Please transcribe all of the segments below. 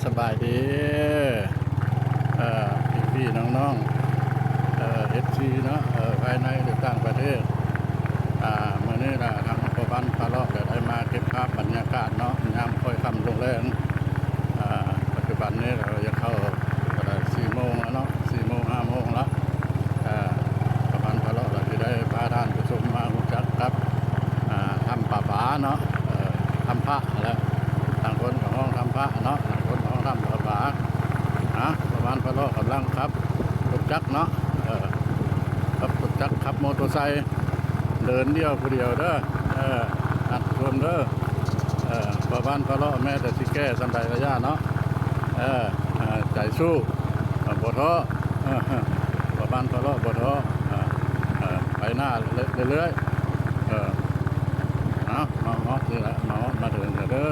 ສະບາຍດີ ເອີ ພີ່ໆ ນ້ອງໆ ເອີ ເອັຟຊີ ເນາະ ເອີ ພາຍໃນ ຫຼື ຕ່າງປະເທດ. ອາ ມື້ນີ້ລະ ທາງພໍ່ບ້ານພາເລາະ ກະໄດ້ມາເກັບພາບບັນຍາກາດເນາະ ຍາມຄ່ອຍຄ່ຳລົງແລງ. ອາ ປັດຈຸບັນນີ້ກະຢາກເຂົ້າ ກະໄດ້ສີ່ໂມງແລ້ວເນາະ ສີ່ໂມງ ຫ້າໂມງລະ. ອາ ພໍ່ບ້ານພາເລາະ ກະຊິໄດ້ພາທ່ານຜູ້ຊົມມາຮູ້ຈັກກັບ ອາ ຖ້ຳປາຜາເນາະ ເອີ ຖ້ຳພະແຫຼະ ບາງຄົນກະຮ້ອງຖ້ຳພະເນາະ ບາງຄົນກະຮ້ອງຖ້ຳປາຜາ. ອາ ພໍ່ບ້ານພາເລາະກຳລັງຂັບລົດຈັກເນາະ ເອີ ຂັບລົດຈັກ ຂັບມໍໂຕໄຊ ເດີນດຽວຜູ້ດຽວເດີ ເອີ ທ່ານຜູ້ຊົມເດີ. ເອີ ພໍ່ບ້ານພາເລາະ ແມ້ແຕ່ຊິແກ່ສ່ຳໃດກະຢ່າເນາະ ເອີ ໃຈສູ້ ບໍ່ທໍ້ ເອີ ພໍ່ບ້ານພາເລາະບໍ່ທໍ້ ເອີ ໄປໜ້າເລື້ອຍໆ. ເອີ ເອົາ ມາຮອດນີ້ລະ ມາຮອດມາເຖິງແລ້ວເດີ.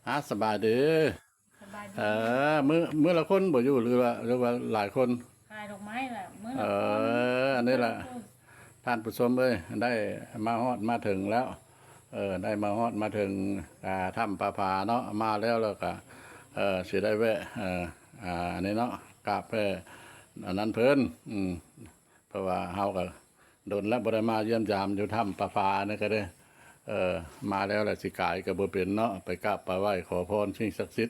ອາ ສະບາຍດີ ສະບາຍດີ. ເອີ ມື້ ມື້ລະຄົນບໍ່ຢູ່ ຫຼືວ່າ ຫຼືວ່າຫຼາຍຄົນ? ຂາຍດອກໄມ້ລະ ມື້ລະ ເອີ ຄົນ ອັນນີ້ລະ ທ່ານຜູ້ຊົມເອີຍ ໄດ້ມາຮອດມາເຖິງແລ້ວ ເອີ ໄດ້ມາຮອດມາເຖິງ ອາ ຖ້ຳປາຜາເນາະ. ມາແລ້ວ ແລ້ວກະ ເອີ ຊິໄດ້ແວະ ເອີ ອາ ອັນນີ້ເນາະ ກາບໄປອັນນັ້ນເພິ່ນ ອືມ ເພາະວ່າເຮົາກະດົນແລ້ວບໍ່ໄດ້ມາຢ້ຽມຢາມຢູ່ຖ້ຳປາຜານີ້ກະເດ້. ເອີ ມາແລ້ວລະຊິກາຍກະບໍ່ເປັນເນາະ ໄປກາບໄປໄຫວ້ຂໍພອນສິ່ງສັກສິດ.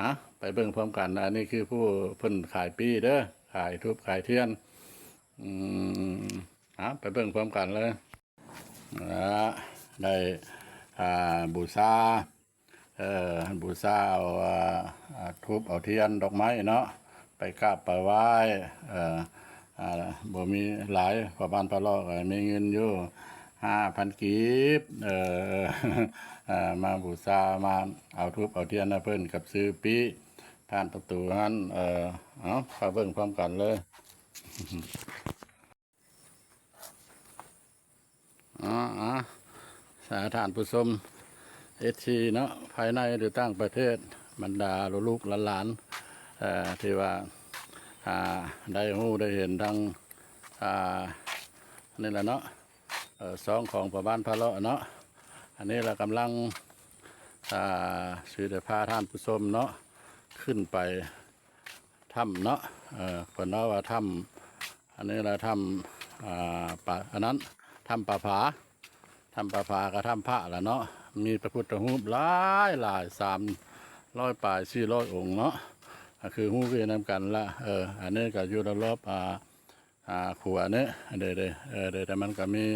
ອາ ໄປເບິ່ງພ້ອມກັນ ອັນນີ້ຄືຜູ້ເພິ່ນຂາຍປີ້ເດີ ຂາຍທູບຂາຍທຽນ. ອືມ ອາ ໄປເບິ່ງພ້ອມກັນເລີຍ. ອາ ໄດ້ ອາ ບູຊາ ເອີ ບູຊາເອົາ ອາ ທູບເອົາທຽນດອກໄມ້ເນາະ ໄປກາບໄປໄຫວ້ ເອີ ອາ ບໍ່ມີຫຼາຍ ພໍ່ບ້ານພາເລາະກະມີເງິນຢູ່ຫ້າພັນກີບ ເອີ ອາ ມາບູຊາ ມາເອົາທູບເອົາທຽນໃຫ້ເພິ່ນກັບຊື້ປີ້ຜ່ານປະຕູຫັ້ນ. ເອີ ເອົາ ໄປເບິ່ງພ້ອມກັນເລີຍ. ອາ ອາ ສາ ທ່ານຜູ້ຊົມ ເອັຟຊີ ເນາະ ພາຍໃນ ຫຼື ຕ່າງປະເທດ ບັນດາລູກໆຫຼານໆ ເອີ ທີ່ວ່າ ອາ ໄດ້ຮູ້ໄດ້ເຫັນທາງ ອາ ນີ້ລະເນາະ ເອີ ຊ່ອງຂອງພໍ່ບ້ານພາເລາະເນາະ. ອັນນີ້ລະກຳລັງ ອາ ຊິໄດ້ພາທ່ານຜູ້ຊົມເນາະ ຂຶ້ນໄປ ຖ້ຳເນາະ ເອີ ເພິ່ນເວົ້າວ່າຖ້ຳ ອັນນີ້ລະຖ້ຳ ອາ ປາ ອັນນັ້ນ ຖ້ຳປາຜາ ຖ້ຳປາຜາກະຖ້ຳພະລະເນາະ ມີພະພຸດທະຮູບຫຼາຍໆ ສາມຮ້ອຍປາຍ ສີ່ຮ້ອຍອົງເນາະ ກະຄືຮູ້ຄືນຳກັນລະ. ເອີ ອັນນີ້ກະຢູ່ລອບໆ ອາ ອາ ຂົວນີ້ເດ້ ເດ້ ເອີ ເດ້ ແຕ່ມັນກະມີ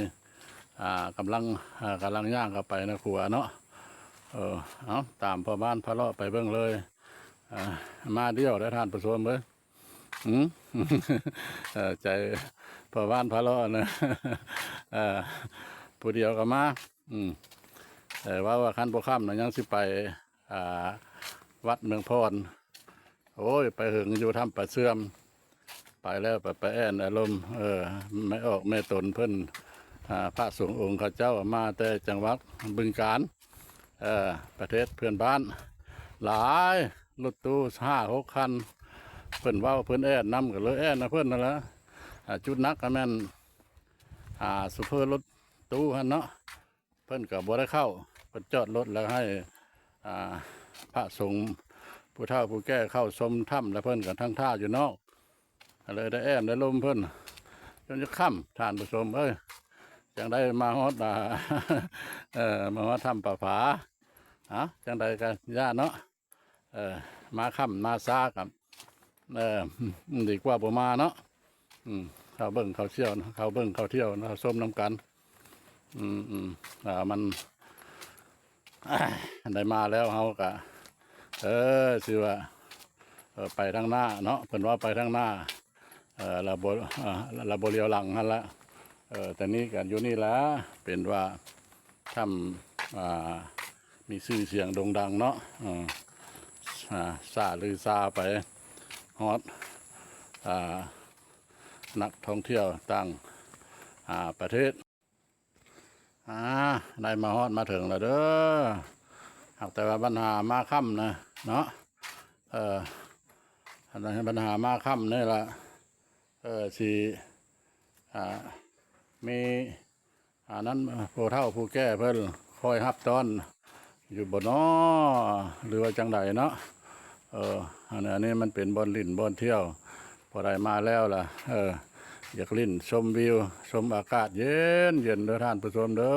ອາ ກຳລັງ ອາ ກຳລັງຍ່າງເຂົ້າໄປໃນຂົວເນາະ. ເອີ ເອົາ ຕາມພໍ່ບ້ານພາເລາະໄປເບິ່ງເລີຍ. ອາ ມາດຽວເດີທ່ານຜູ້ຊົມເອີຍ ອືມ ເອີ ໃຈພໍ່ບ້ານພາເລາະນະ ເອີ ຜູ້ດຽວກະມາ ອືມ ເອີ ເວົ້າວ່າຄັນບໍ່ຄ່ຳນະຍັງຊິໄປ ອາ ວັດເມືອງພອນ ໂອ້ຍ ໄປເຫິງຢູ່ຖ້ຳປາເຊື່ອມ ໄປແລ້ວໄປ ໄປແອ່ນອາລົມ ເອີ ແມ່ອອກແມ່ຕົນເພິ່ນ ອາ ພະສົງອົງເຂົາເຈົ້າມາແຕ່ຈັງຫວັດບຶງການ ເອີ ປະເທດເພື່ອນບ້ານ ຫຼາຍ ລົດຕູ້ຫ້າຫົກຄັນ ເພິ່ນເວົ້າເພິ່ນແອ່ນນຳ ກະເລີຍແອ່ນນຳເພິ່ນຫັ້ນລະ. ອາ ຈຸດໜັກກະແມ່ນ ອາ ໂຊເຟີລົດຕູ້ຫັ້ນເນາະ ເພິ່ນກະບໍ່ໄດ້ເຂົ້າ ເພິ່ນຈອດລົດແລ້ວໃຫ້ ອາ ພະສົງຜູ້ເຖົ້າຜູ້ແກ່ເຂົ້າຊົມຖ້ຳ ແລ້ວເພິ່ນກະທັງຖ້າຢູ່ນອກ ກະເລີຍໄດ້ແອ່ນໄດ້ລົມເພິ່ນ ຈົນຈະຄ່ຳ ທ່ານຜູ້ຊົມເອີຍ ຈັ່ງໄດ້ມາຮອດ ອາ ເອີ ມາຮອດຖ້ຳປາຜາ. ເອົາ ຈັ່ງໃດກະຢ່າເນາະ ເອີ ມາຄ່ຳມາຊ້າກະ ເອີ ດີກວ່າບໍ່ມາເນາະ ອືມ ເຂົ້າເບິ່ງເຂົ້າທ່ຽວ ເຂົ້າເບິ່ງເຂົ້າທ່ຽວ ເຂົ້າຊົມນຳກັນ ອືມ ອືມ ອາ ມັນ ໄດ້ມາແລ້ວເຮົາກະ ເອີ ຊິວ່າ ເອີ ໄປທາງໜ້າເນາະ ເພິ່ນວ່າໄປທາງໜ້າ ເອີ ລະບໍ່ ເອີ ລະບໍ່ຫຼຽວຫຼັງຫັ້ນລະ ເອີ ແຕ່ນີ້ກະຢູ່ນີ້ລະ ເປັນວ່າຖ້ຳ ອາ ມີຊື່ສຽງໂດ່ງດັງເນາະ ເອີ ອາ ສາລືຊາໄປຮອດ ອາ ນັກທ່ອງທ່ຽວຕ່າງ ອາ ປະເທດ. ອາ ໄດ້ມາຮອດມາເຖິງແລ້ວເດີ ຫາກແຕ່ວ່າບັນຫາມາຄ່ຳນະເນາະ ເອີ ອັນນັ້ນບັນຫາມາຄ່ຳນີ້ລະ ເອີ ຊິ ອ່າ ມີ ອັນນັ້ນ ຜູ້ເຖົ້າຜູ້ແກ່ເພິ່ນຄອຍຮັບຕ້ອນຢູ່ບໍ່ນໍ ຫຼືວ່າຈັ່ງໃດເນາະ? ເອີ ອັນ ອັນນີ້ມັນເປັນບ່ອນຫຼິ້ນບ່ອນທ່ຽວ ພໍໄດ້ມາແລ້ວລະ ເອີ ຢາກຫຼິ້ນຊົມວິວ ຊົມອາກາດເຢັນໆເດີທ່ານຜູ້ຊົມເດີ.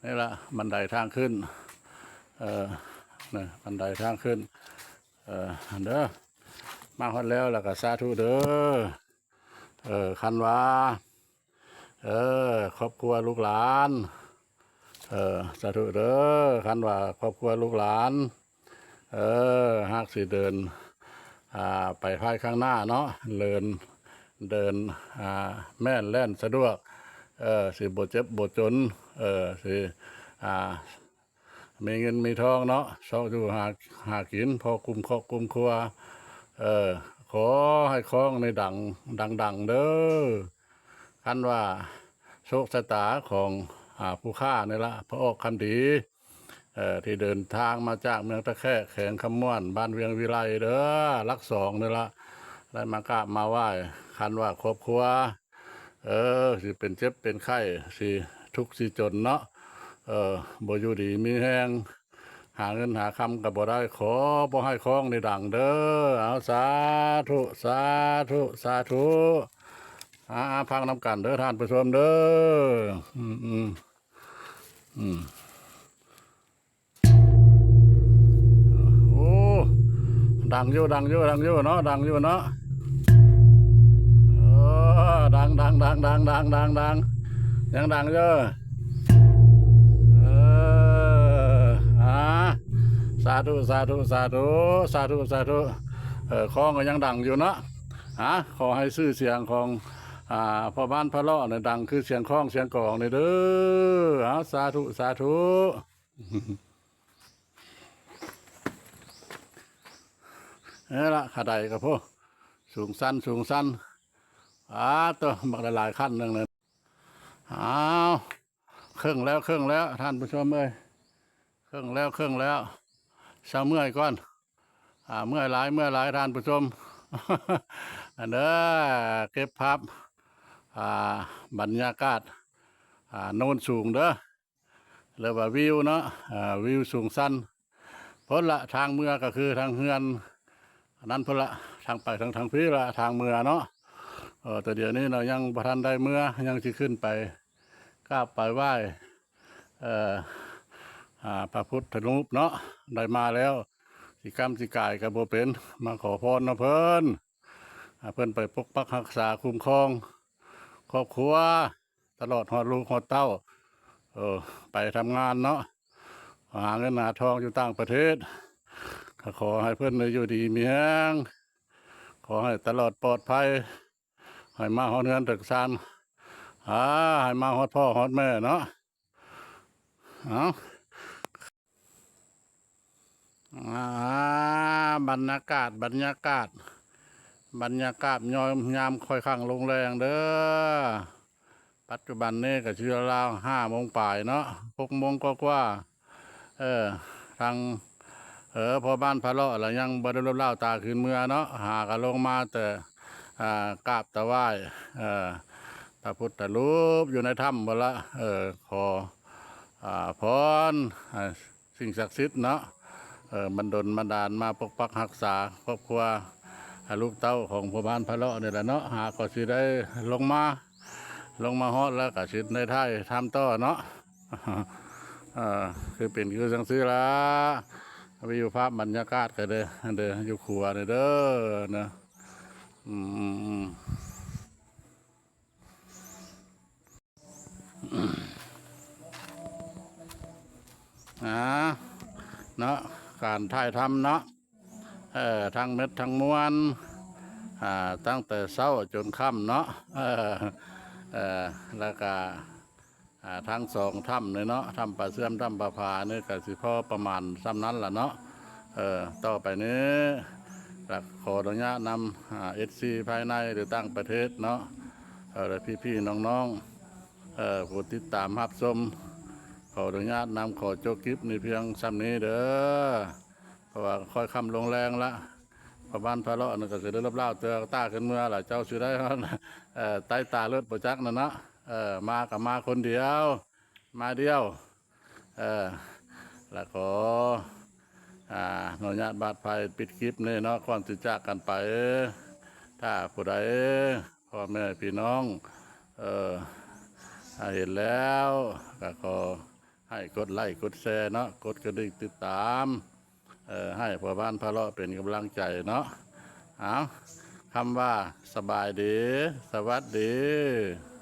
ນີ້ລະບັນໄດທາງຂຶ້ນ ເອີ ນີ້ບັນໄດທາງຂຶ້ນ ເອີ ເດີ ມາຮອດແລ້ວລະກະສາທຸເດີ. ເອີ ຄັນວ່າ ເອີ ຄອບຄົວລູກຫຼານ ເອີ ສາທຸເດີ ຄັນວ່າຄອບຄົວລູກຫຼານ ເອີ ຫາກຊິເດີນ ອ່າ ໄປພາຍຂ້າງໜ້າເນາະ ເດີນ ເດີນ ອ່າ ແມ່ນແລ່ນສະດວກ ເອີ ຊິບໍ່ເຈັບບໍ່ຈົນ ເອີ ຊິ ອ່າ ມີເງິນມີທອງເນາະ ຊອກຢູ່ຫາ ຫາກິນ ພໍກຸ້ມຄອບກຸ້ມຄົວ ເອີ ຂໍໃຫ້ຄອງນີ້ດັງ ດັງໆເດີ. ຄັນວ່າໂຊກຊະຕາຂອງ ອ່າ ຜູ້ຄ້ານີ້ລະ ພະອອກຄຳດີ ເອີ ທີ່ເດີນທາງມາຈາກເມືອງຕະແຄກ ແຂວງຄຳມ່ວນ ບ້ານວຽງວິໄລເດີ ຫຼັກສອງນີ້ລະ ໄດ້ມາກາບມາໄຫວ້ ຄັນວ່າຄອບຄົວ ເອີ ຊິເປັນເຈັບເປັນໄຂ້ ຊິທຸກຊິຈົນເນາະ ເອີ ບໍ່ຢູ່ດີມີແຮງ ຫາເງິນຫາຄຳກໍບໍ່ໄດ້ ຂໍບໍ່ໃຫ້ຄອງນີ້ດັງເດີ. ເອົາ ສາທຸ ສາທຸ ສາທຸ ອ່າ ຟັງນຳກັນເດີທ່ານຜູ້ຊົມເດີ. ອືມ ອືມ ອືມ ໂອ້ ດັງຢູ່ ດັງຢູ່ ດັງຢູ່ເນາະ ດັງຢູ່ເນາະ ເອີ ດັງ ດັງ ດັງ ດັງ ດັງ ດັງ ຍັງດັງຢູ່ ເອີ ອ່າ ສາທຸ ສາທຸ ສາທຸ ສາທຸ ສາທຸ ເອີ ຄອງກໍຍັງດັງຢູ່ເນາະ ອ່າ ຂໍໃຫ້ຊື່ສຽງຂອງ ອ່າ ພໍ່ບ້ານພະເລາະນີ້ດັງຄືສຽງຄອງສຽງກອງນີ້ເດີ ເອົາ ສາທຸ ສາທຸ. ເອີລະ ຂາໄດກໍໂພ ສູງຊັນ ສູງຊັນ ອາໂຕ ບັກຫຼາຍໆ ຄັນໜຶ່ງເລີຍ ອ້າວ ເຄິ່ງແລ້ວ ເຄິ່ງແລ້ວ ທ່ານຜູ້ຊົມເອີຍ ເຄິ່ງແລ້ວ ເຄິ່ງແລ້ວ ເຊົາເມື່ອຍກ່ອນ ອ່າ ເມື່ອຍຫຼາຍ ເມື່ອຍຫຼາຍ ທ່ານຜູ້ຊົມ ອັນເດີ ເກັບພາບ ອ່າ ບັນຍາກາດ ອ່າ ໂນນສູງເດີ ຫຼືວ່າວິວເນາະ ອ່າ ວິວສູງຊັນ ພຸ້ນລະ ທາງເມືອກໍຄືທາງເຮືອນ ອັນນັ້ນພຸ້ນລະ ທາງໄປທາງ ທາງພີ້ລະ ທາງເມືອເນາະ ເອີ ແຕ່ດຽວນີ້ເນາະ ຍັງບໍ່ທັນໄດ້ເມືອ ຍັງຊິຂຶ້ນໄປກາບໄປໄຫວ້ ເອີ ອ່າ ພະພຸດທະຮູບເນາະ ໄດ້ມາແລ້ວ ຊິກຳຊິກາຍກໍບໍ່ເປັນ ມາຂໍພອນນຳເພິ່ນ ໃຫ້ເພິ່ນໄປປົກປັກຮັກສາຄຸ້ມຄອງຄອບຄົວ ຕະຫຼອດຮອດລູກຮອດເຕົ້າ ເອີ ໄປທຳງານເນາະ ຫາເງິນຫາທອງຢູ່ຕ່າງປະເທດ ກໍຂໍໃຫ້ເພິ່ນໄດ້ຢູ່ດີມີແຮງ ຂໍໃຫ້ຕະຫຼອດປອດໄພ ໃຫ້ມາຮອດເຮືອນເຖິງຊານ ອາ ໃຫ້ມາຮອດພໍ່ຮອດແມ່ເນາະ ເອົາ ອ່າ ບັນຍາກາດ ບັນຍາກາດ ບັນຍາກາດຍາມ ຍາມຄ່ອຍຂ້າງລົງແລງເດີ ປັດຈຸບັນນີ້ກໍຊິລາວໆ ຫ້າໂມງປາຍເນາະ ຫົກໂມງກວ່າໆ ເອີ ທາງ ເອີ ພໍ່ບ້ານພະເລາະລະຍັງບໍ່ໄດ້ລົບລ້າວຕາຄືນເມືອເນາະ ຫາກໍລົງມາແຕ່ ອ່າ ກາບຖວາຍ ເອີ ພະພຸດທະຮູບຢູ່ໃນຖ້ຳພຸ້ນລະ ເອີ ຂໍ ອ່າ ພອນໃຫ້ ສິ່ງສັກສິດເນາະ ເອີ ບັນດົນບັນດານມາປົກປັກຮັກສາຄອບຄົວ ອ່າ ລູກເຕົ້າຂອງພໍ່ບ້ານພະເລາະນີ້ແຫຼະເນາະ ຫາກໍຊິໄດ້ລົງມາ ລົງມາຮອດແລ້ວກໍຊິໄດ້ຖ່າຍທຳຕໍ່ເນາະ ເອີ ຄືເປັນຄືຈັ່ງຊີ້ລະ ວິວພາບບັນຍາກາດກໍເດີ ເດີ ຢູ່ຂົວນີ້ເດີ ເນາະ ອືມ ອືມ ອືມ. ອ່າ ເນາະ ການຖ່າຍທຳເນາະ ເອີ ທັງໝົດທັງມວນ ອ່າ ຕັ້ງແຕ່ເຊົ້າຈົນຄ່ຳເນາະ ເອີ ເອີ ແລ້ວກະ ອ່າ ທັງສອງຖ້ຳນີ້ເນາະ ຖ້ຳປາເຊື່ອມ ຖ້ຳປາຜານີ້ກະຊິພໍປະມານສ່ຳນັ້ນລະເນາະ ເອີ ຕໍ່ໄປນີ້ ກະຂໍອະນຸຍາດນຳ ອ່າ ເອັຟຊີ ພາຍໃນ ຫຼື ຕ່າງປະເທດເນາະ ເອີ ແລະ ພີ່ໆ ນ້ອງໆ ເອີ ຜູ້ຕິດຕາມຮັບຊົມ ຂໍອະນຸຍາດນຳ ຂໍຈົບຄລິບນີ້ພຽງສ່ຳນີ້ເດີ ເພາະວ່າຄ່ອຍຄ່ຳລົງແລງລະ ຂໍ ພໍ່ບ້ານພາເລາະນັ້ນກໍຊິໄດ້ລົບລາວເທື່ອຕາຂຶ້ນເມືອລະ ເຈົ້າຊິໄດ້ ເອີ ໄຕ້ຕາເລີດບໍ່ຈັກນັ້ນເນາະ. ເອີ ມາກໍມາຄົນດຽວ ມາດຽວ ເອີ ແລ້ວກໍ ອາ ອະນຸຍາດບາດໄພປິດຄລິບນີ້ເນາະ ກ່ອນຊິຈາກກັນໄປ. ຖ້າຜູ້ໃດ ພໍ່ແມ່ພີ່ນ້ອງ ເອີ ເຫັນແລ້ວກໍຂໍໃຫ້ກົດໄລ້ກົດແຊເນາະ ກົດກະດິ່ງຕິດຕາມ ເອີ ໃຫ້ພໍ່ບ້ານພາເລາະເປັນກຳລັງໃຈເນາະ. ເອົາ ຄຳວ່າສະບາຍດີ ສະຫວັດດີ.